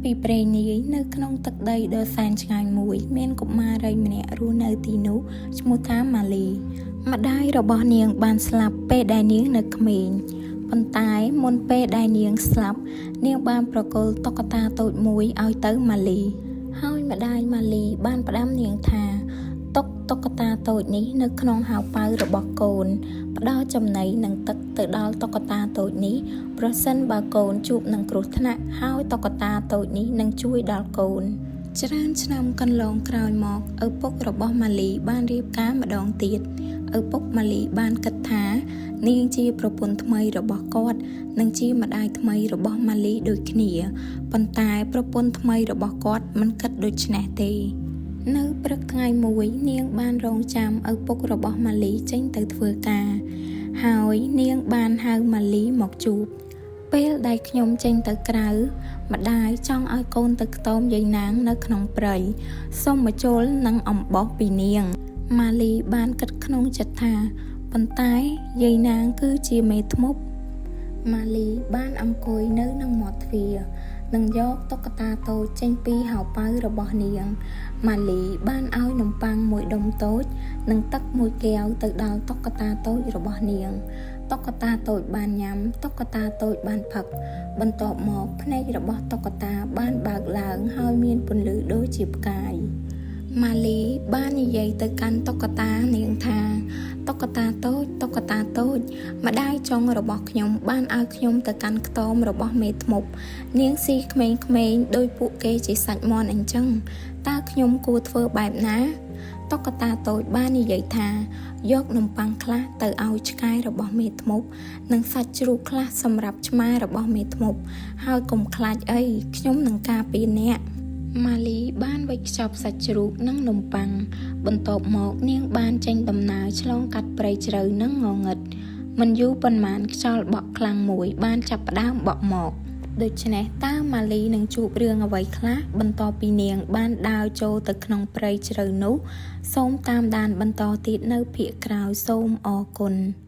ពីព្រេងនាយនៅក្នុងទឹកដីដ៏សែនឆ្ងាយមួយ មានកុមារីម្នាក់រស់នៅទីនោះឈ្មោះថាម៉ាលី ម្ដាយរបស់នាងបានស្លាប់ពេលដែលនាងនៅក្មេងប៉ុន្តែមុនពេលដែលនាងស្លាប់នាងបានប្រគល់តុក្កតាតូចមួយឲ្យទៅម៉ាលី ហើយម្ដាយម៉ាលីបានផ្ដាំនាងថាទុកតុក្កតាតូចនេះនៅក្នុងហោប៉ៅរបស់កូនផ្ដល់ចំណីនិងទឹកទៅដល់តុក្កតាតូចនេះប្រសិនបើកូនជួបនឹងគ្រោះថ្នាក់ហើយតុក្កតាតូចនេះនឹងជួយដល់កូន ច្រើនឆ្នាំកន្លងក្រោយមកឪពុករបស់ម៉ាលីបានរៀបការម្ដងទៀតឪពុកម៉ាលីបានគិតថា នាងជាប្រពន្ធថ្មីរបស់គាត់និងជាម្ដាយថ្មីរបស់ម៉ាលីដូចគ្នាប៉ុន្តែប្រពន្ធថ្មីរបស់គាត់មិនគិតដូច្នេះទេ នៅព្រឹកថ្ងៃមួយ នាងបានរងចាំឪពុករបស់ម៉ាលីចេញទៅធ្វើការ ហើយនាងបានហៅម៉ាលីមកជួប ពេលដែលខ្ញុំចេញទៅក្រៅម្ដាយចង់ឲ្យកូនទៅខ្ទមយាយណាងនៅក្នុងព្រៃសូមមកជុលនិងអំបោសពីនាង ម៉ាលីបានគិតក្នុងចិត្តថាប៉ុន្តែយាយណាងគឺជាមេធ្មប់ម៉ាលីបានអង្គុយនៅនឹងមាត់ទ្វារនិងយកតុក្កតាតូចចេញពីហោប៉ៅរបស់នាងម៉ាលីបានឲ្យនំប៉័ងមួយដុំតូចនិងទឹកមួយកែវទៅដល់តុក្កតាតូចរបស់នាងតុក្កតាតូចបានញ៉ាំតុក្កតាតូចបានផឹកបន្ទាប់មកភ្នែករបស់តុក្កតាបានបើកឡើងហើយមានពន្លឺដូចជាផ្កាយម៉ាលីបាននិយាយទៅកាន់តុក្កតានាងថាតុក្កតាតូចតុក្កតាតូចម្ដាយចុងរបស់ខ្ញុំបានឲ្យខ្ញុំទៅកាន់ខ្ទមរបស់មេធ្មប់នាងស៊ីក្មេងៗដោយពួកគេជាសាច់មាន់អញ្ចឹងតើខ្ញុំគួរធ្វើបែបណាតុក្កតាតូចបាននិយាយថាយកនំប៉័ងខ្លះទៅឲ្យឆ្កែរបស់មេធ្មប់និងសាច់ជ្រូកខ្លះសម្រាប់ឆ្មារបស់មេធ្មប់ហើយកុំខ្លាចអីខ្ញុំនឹងការពារអ្នកម៉ាលីបានវេចខ្ចប់សាច់ជ្រូកនិងនំប៉័ងបន្ទាប់មកនាងបានចេញដំណើរឆ្លងកាត់ព្រៃជ្រៅនិងងងឹតមិនយូរប៉ុន្មានខ្យល់បក់ខ្លាំងមួយបានចាប់ផ្ដើមបក់មកដូច្នេះតើម៉ាលីនឹងជួបរឿងអ្វីខ្លះបន្ទាប់ពីនាងបានដើរចូលទៅក្នុងព្រៃជ្រៅនោះសូមតាមដានបន្តទៀតនៅភាគក្រោយសូមអរគុណ។